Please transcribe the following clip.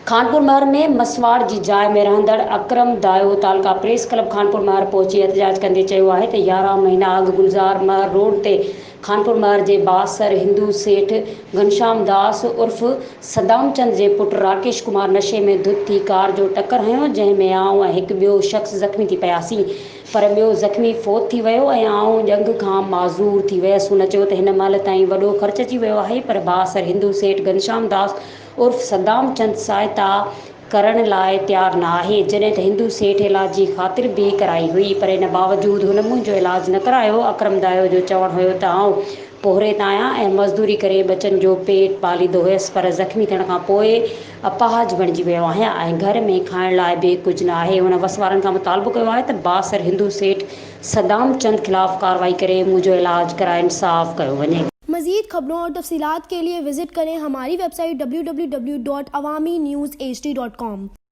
خانپور مهر ۾ مسواڙ جي جاء ۾ رهندڙ اڪرم دايو تعلقه پريس ڪلب خانپور مهر پهچي احتجاج ڪندي چيو آهي ته 11 مهينا اڳ گلزار مهر روڊ تي خانپور مهر جي بااثر هندو سيٺ گهنشام داس عرف صدام چند جي پٽ راڪيش ڪمار نشي ۾ ڌت ٿي ڪار جو ٽڪر هنيو جنهن ۾ آئون ۽ هڪ ٻيو شخص زخمي ٿي پياسين پر ٻيو زخمي فوت ٿي ويو ۽ آئون ڄنگهه کان معذور ٿي ويس هن چيو ته هن مهل تائين وڏو خرچ اچي ويو آهي پر بااثر هندو سيٺ گهنشام داس عرف صدام چند سهائتا ڪرڻ لاء تيار نه آهي، جڏهن ته هندو سيٺ علاج جي خاطر به ڪرائي هئي پر ان باوجود هن منهنجو علاج نه ڪرايو، اڪرم دايو جو چوڻ هيو ته آئون پورهيت آهيان ۽ مزدوري ڪري ٻچن جو پيٽ پاليندو هيس پر زخمي ٿيڻ کان پوء اپاهج بڻجي ويو آهيان ۽ گهر ۾ کائڻ لاء به ڪجهه نه آهي، هن وس وارن کان مطالبو ڪيو آهي ته بااثر هندو سيٺ صدام چند خلاف ڪارروائي ڪري منهنجو علاج ڪرائي انصاف ڪيو وڃي. मज़ीद खबरों और तफसीलात के लिए विज़िट करें हमारी वेबसाइट www.awamiNewsHD.com.